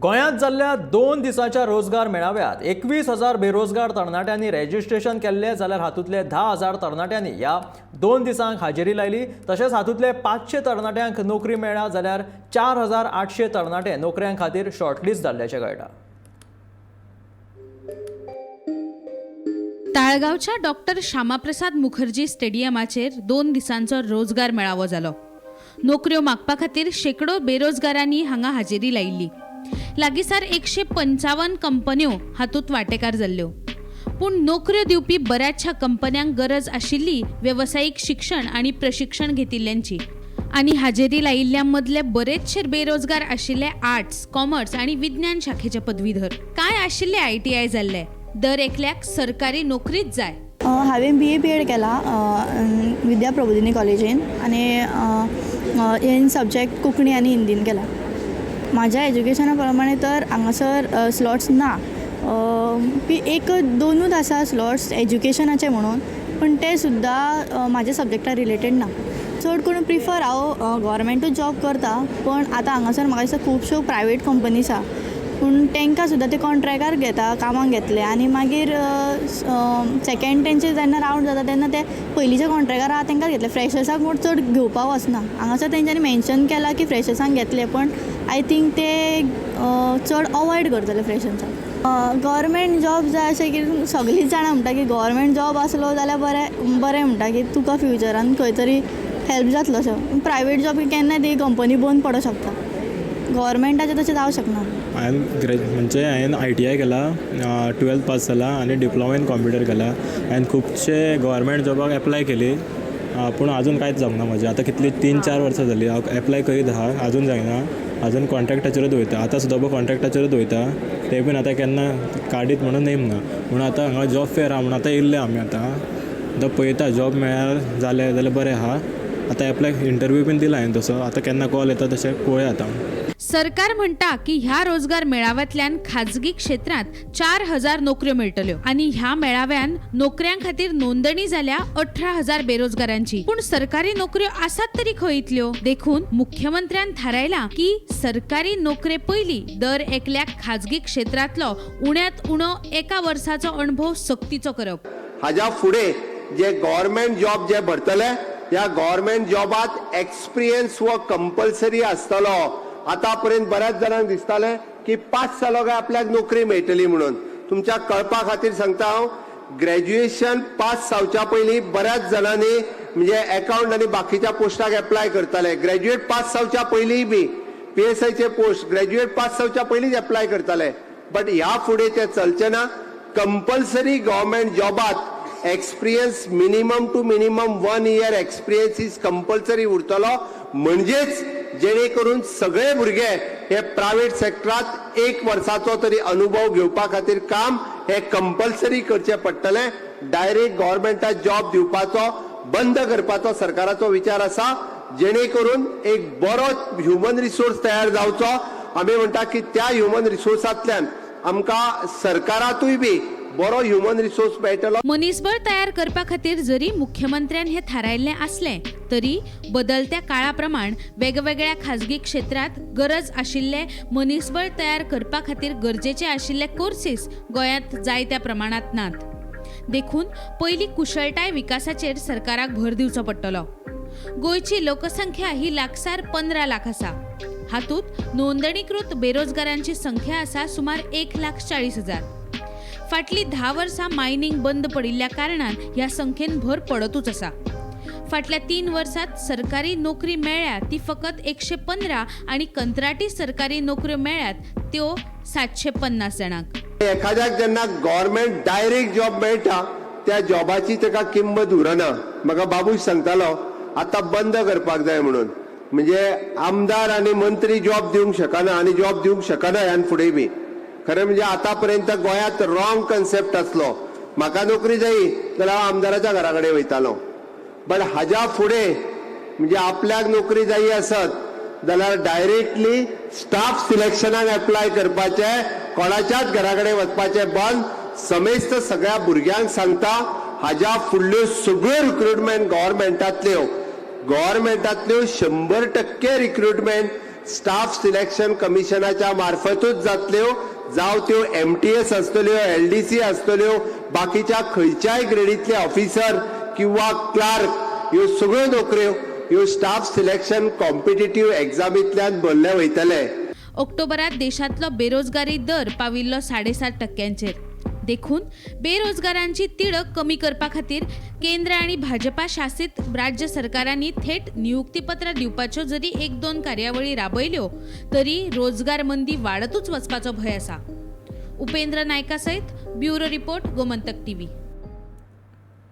गोंयांत जाल्ल्या 2 दिसांच्या रोजगार मेळाव्यात 21,000 बेरोजगार तरणाट्यांनी रेजिस्ट्रेशन केल्ले, जाल्यार हातूंतले 10,000 तरणाट्यांनी ह्या 2 दिसांक हाजेरी लायली. तशेंच हातूंतले 500 तरणाट्यांक नोकरी मेळ्ळ्या, जाल्यार 4,800 तरणाटे नोकऱ्यां खातीर शॉर्टलिस्ट जाल्ल्याचें कळटा. ताळगांवच्या डॉक्टर श्यामाप्रसाद मुखर्जी स्टेडियमाचेर 2 दिसांचो रोजगार मेळावो जालो. नोकऱ्यो मागपा खातीर शेकडो बेरोजगारांनी हांगा हाजेरी लायिल्ली. लागींसार 155 कंपन्यो हातूंत वांटेकार जाल्ल्यो. पूण नोकऱ्यो दिवपी बऱ्याचशा कंपन्यांक गरज आशिल्ली वेवसायीक शिक्षण आनी प्रशिक्षण घेतिल्ल्यांची, आनी हाजेरी लायिल्ल्या मदले बरेचशे बेरोजगार आशिल्ले आर्ट्स, कॉमर्स आनी विज्ञान शाखेचे पदवीधर, कांय आशिल्ले ITI जाल्ले. दर एकल्याक सरकारी नोकरीच जाय. हांवें BA B.Ed केला विद्या प्रबोधिनी कॉलेजीन आनी इन सब्जेक्ट कोंकणी आनी हिंदीन केला. म्हाज्या एज्युकेशना प्रमाणे तर हांगासर स्लॉट्स ना, एक 2 आसा स्लॉट्स एज्युकेशनाचे म्हणून, पूण ते सुद्दां म्हाज्या सब्जेक्टा रिलेटेड ना. चड करून प्रिफर हांव गव्हर्मेंटूच जॉब करता, पण आतां हांगासर म्हाका दिसता खुबश्यो प्रायवेट कंपनीज आसा, पूण तांकां सुद्दां ते कॉन्ट्रॅक्टार घेता, कामाक घेतले आनी मागीर सेकेंड तेंचे जेन्ना रावंड जाता तेन्ना ते पयलींच्या कॉन्ट्रॅक्टार आहा तांकां घेतले. फ्रेशर्साक म्हूण चड घेवपाक वचना. हांगासर तेंच्यांनी मेन्शन केलां की फ्रेशर्सांक घेतले, पण I think ते चड अवॉयड करतले फ्रेशर्सांक. गव्हर्मेंट जॉब जाय अशें की सगळींच जाणां म्हणटा की गव्हर्मेंट जॉब आसलो जाल्यार बरें बरें म्हणटा की तुका फ्युचरान खंय तरी हेल्प जातलो. अशें प्रायवेट जॉब केन्नाय ती कंपनी बंद पडोंक शकता, गव्हर्मेंटाचें तशें जावंक शकना. हांवें म्हणजे हांवें ITI केला, 12th पास जाला आनी डिप्लोमा इन कॉम्प्युटर केला. हांवें खुबशे गव्हर्मेंट जॉबाक एप्लाय केली, पूण आजून कांयच जावंक ना म्हजें. आतां कितली 3-4 वर्सां जाली हांव एप्लाय करीत आहा, आजून जायना. आजून कॉन्ट्रॅक्टाचेरूच वयता, आतां सुद्दां कॉन्ट्रॅक्टाचेरूच वयता, ते बीन आतां केन्ना काडीत म्हणून नेम ना. म्हणून आतां हांगा जॉब फेअर आहा म्हणून आतां येयल्ले आमी. आतां पळयता जॉब मेळ्ळ्यार जालें जाल्यार बरें आहा. आतां एप्लाय इंटरव्यू बीन दिला हांवें, तसो आतां केन्ना कॉल येता तशें पळोवया आतां. सरकार म्हणटा की ह्या रोजगार मेळाव्यांतल्यान खाजगी क्षेत्रांत 4,000 नोकऱ्यो मेळटल्यो आनी ह्या मेळाव्यान नोकऱ्यां खातीर नोंदणी जाल्या 18,000 बेरोजगारांची. पूण सरकारी नोकऱ्यो आसात तरी खंय इतल्यो? देखून मुख्यमंत्र्यान थारायला की सरकारी नोकरे पयलीं दर एकल्याक खाजगी क्षेत्रांतलो उण्यांत उणो 1 वर्साचो अणभव सक्तीचो करप. हाज्या फुडें जे गव्हर्मेंट जॉब जे भरतले ह्या गव्हर्मेंट जॉबात एक्सपिरियन्स हो कंपल्सरी आसतलो. आतापर्यंत बऱ्याच जाणांक दिसतालें की पास जालो काय आपल्याक नोकरी मेळटली म्हणून. तुमच्या कळपा खातीर सांगता हांव, ग्रॅज्युएशन पास जावच्या पयलीं बऱ्याच जाणांनी म्हणजे एकाउंट आनी बाकीच्या पोस्टाक एप्लाय करताले. ग्रॅज्युएट पास जावच्या पयलीं बी PSIचे पोस्ट ग्रॅज्युएट पास जावच्या पयलींच एप्लाय करताले, बट ह्या फुडें तें चलचें ना. कंपल्सरी गव्हर्मेंट जॉबात experience minimum to minimum 1 year experience is compulsory उरतलो. म्हणजेच जेणे करून सगळे भुरगे हे प्रायव्हेट सेक्टरात 1 वर्साचो तरी अनुभव घेवपा खातीर काम हे कंपल्सरी करचें पडटलें. डायरेक्ट गव्हर्मेंटाक जॉब दिवपाचो बंद करपाचो सरकाराचो विचार आसा, जेणे करून एक बरो ह्युमन रिसोर्स तयार जावचो. आमी म्हणटा की त्या ह्युमन रिसोर्सांतल्यान आमकां सरकारातूय बी बरो ह्युमन रिसोर्स मेळटलो. मनीसबळ तयार करपा खातीर जरी मुख्यमंत्र्यान हे थारायल्लें आसलें तरी बदलत्या काळा प्रमाण वेगवेगळ्या खाजगी क्षेत्रांत गरज आशिल्ले मनीसबळ तयार करपा खातीर गरजेचे आशिल्ले कोर्सीस गोंयांत जायत्या प्रमाणांत नात. देखून पयलीं कुशळटाय विकासाचेर सरकाराक भर दिवचो पडटलो. गोंयची लोकसंख्या ही लागसार 15 लाख आसा. हातूंत नोंदणीकृत बेरोजगारांची संख्या आसा सुमार 1,40,000. फाटलीं 10 वर्सां मायनिंग बंद पडिल्ल्या कारणान ह्या संख्येन भर पडतूच आसा. फाटल्या 3 वर्सांत सरकारी नोकरी मेळ्ळ्या ती फकत 115 आनी कंत्राटी सरकारी नोकऱ्यो मेळ्ळ्यात त्यो 750 जाणांक. एखाद्याक जेन्ना गव्हर्मेंट डायरेक्ट जॉब मेळटा त्या जॉबाची ताका किंमत उरना. म्हाका बाबूश सांगतालो आतां बंद करपाक जाय म्हणून, म्हणजे आमदार आनी मंत्री जॉब दिवंक शकना आनी जॉब दिवंक शकना ह्यान फुडें बी. खरें म्हणजे आतापर्यंत गोंयांत रॉंग कन्सेप्ट आसलो, म्हाका नोकरी जायी जाल्यार हांव आमदाराच्या घरा कडेन वयतालो, बट हाज्या फुडें म्हणजे आपल्याक नोकरी जायी आसत जाल्यार डायरेक्टली स्टाफ सिलेक्शनाक एप्लाय करपाचें, कोणाच्याच घरा कडेन वचपाचें बंद. समेस्त सगळ्या भुरग्यांक सांगता, हाज्या फुडल्यो सगळ्यो रिक्रुटमेंट गव्हर्मेंटांतल्यो 100% रिक्रुटमेंट स्टाफ सिलेक्शन कमिशनाच्या मार्फतूच जातल्यो, जावं त्यो एमटीएस आसतल्यो, एलडीसी आसतल्यो, बाकीच्या खंयच्याय ग्रेडींतले ऑफिसर किंवा क्लार्क, ह्यो सगळ्यो नोकऱ्यो ह्यो स्टाफ सिलेक्शन कॉम्पिटेटीव एग्जामींतल्यान भरले वयतले. ऑक्टोबरात देशांतलो बेरोजगारी दर पाविल्लो 7.5 टक्क्यांचेर. देखून बेरोजगारांची तिडक कमी करपा खातीर केंद्र आनी भाजपा शासीत राज्य सरकारांनी थेट नियुक्तीपत्रां दिवपाच्यो जरी एक दोन कार्यावळी राबयल्यो तरी रोजगार मंदी वाडतूच वचपाचो भंय आसा. उपेंद्र नायका सयत ब्युरो रिपोर्ट, गोमंतक टीव्ही.